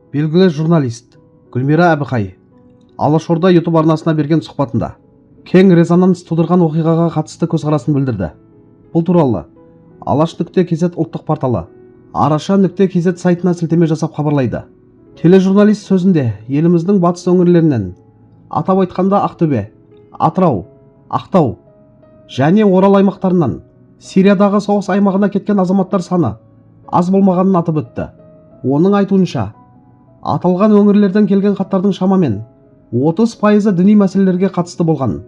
Белгілі журналист Гүлмира Әбіқай «Алашорда» Ютуб арнасына берген сұхбатында кең резонанс тудырған оқиғаға қатысты көзқарасын білдірді. Бұл туралы Алаш.kz ұлттық порталы Араша.kz сайтына сілтеме жасап хабарлайды. Тележурналист сөзінде еліміздің батыс өңірлерінен, атап айтқанда Ақтөбе, Атырау, Ақтау және Орал аймақтарынан Сириядағы соғыс аймағына кеткен азаматтар саны аз болмағанын атап өтті. Оның айтуынша, аталған өңірлерден келген хаттардың шамамен 30%-ы діни мәселелерге қатысты болған.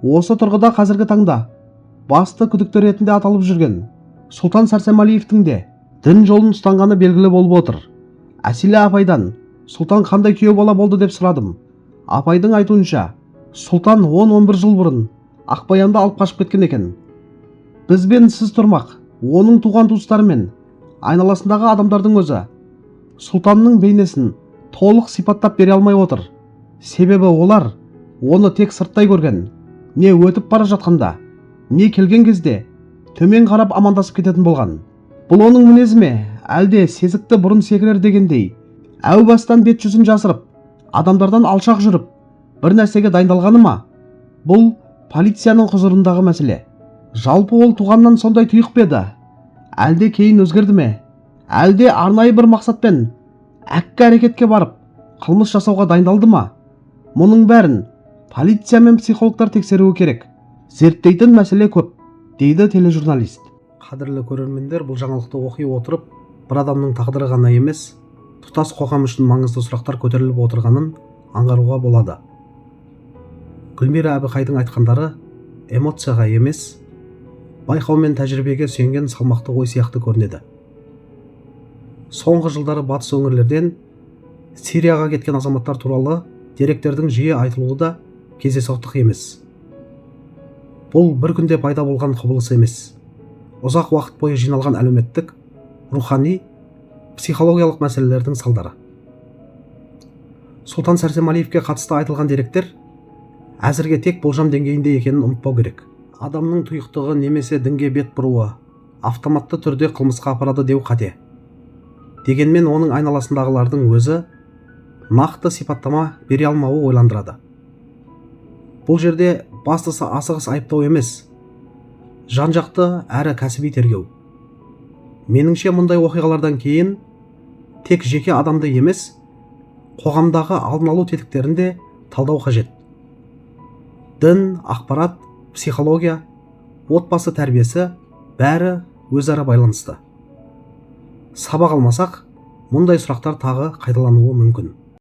Осы тұрғыда қазіргі таңда басты күдікті ретінде аталып жүрген Сұлтан Сәрсенбалиевтің де дін жолын ұстанғаны белгілі болып отыр. Әсила апайдан Сұлтан қандай күйеу бала болды деп сұрадым. Апайдың айтуынша, Сұлтан 10-11 жыл бұрын Ақбаянды алып қашып кеткен екен. Бізбен сіз тұрмақ, оның туған туыстары мен айналасындағы адамдардың өзі Сұлтанның бейнесін толық сипаттап бере алмай отыр. Себебі олар оны тек сырттай көрген, не өтіп бара жатқанда, не келген кезде төмен қарап амандасып кететін болған. Бұл оның мінезі ме, әлде сезікті бұрын секірер дегендей, әу бастан бет жүзін жасырып, адамдардан алшақ жүріп, бір нәрсеге дайындалғаны ма? Бұл полицияның құзырындағы мәселе. Жалпы, ол туғаннан сондай тұйық па еді, әлде кейін өзгерді ме, әлде арнайы бір мақсатпен әккі әрекетке барып, қылмыс жасауға дайындалды ма? Мұның бәрін полиция мен психологтар тексеруі керек. Зерттейтін мәселе көп, дейді тележурналист. Қадірлі көрермендер, бұл жаңалықты оқи отырып, бір адамның тағдыры ғана емес, тұтас қоғам үшін маңызды сұрақтар көтеріліп отырғанын аңғаруға болады. Гүлмира Әбіқайдың айтқандары эмоцияға емес, байқау мен тәжірибеге сүйенген салмақты ой сияқты көрінеді. Соңғы жылдары батыс өңірлерден Сирияға кеткен азаматтар туралы деректердің жиі айтылуы да кездейсоқтық емес. Бұл бір күнде пайда болған құбылыс емес, ұзақ уақыт бойы жиналған әлеуметтік, рухани, психологиялық мәселелердің салдары. Сұлтан Сәрсенбалиевке қатысты айтылған деректер әзірге тек болжам деңгейінде екенін ұмытпау керек. Адамның тұйықтығы немесе дінге бет бұруы автоматты түрде қылмысқа апарады деу қате. Дегенмен оның айналасындағылардың өзі нақты сипаттама бере алмауы ойландырады. Бұл жерде бастысы асығыс айыптау емес, жан жақты әрі кәсіби тергеу. Меніңше, мұндай оқиғалардан кейін тек жеке адамды емес, қоғамдағы алдын алу тетіктерін де талдау қажет. Дін, ақпарат, психология, отбасы тәрбиесі – бәрі өзара байланысты. Сабақ алмасақ, мұндай сұрақтар тағы қайталануы мүмкін.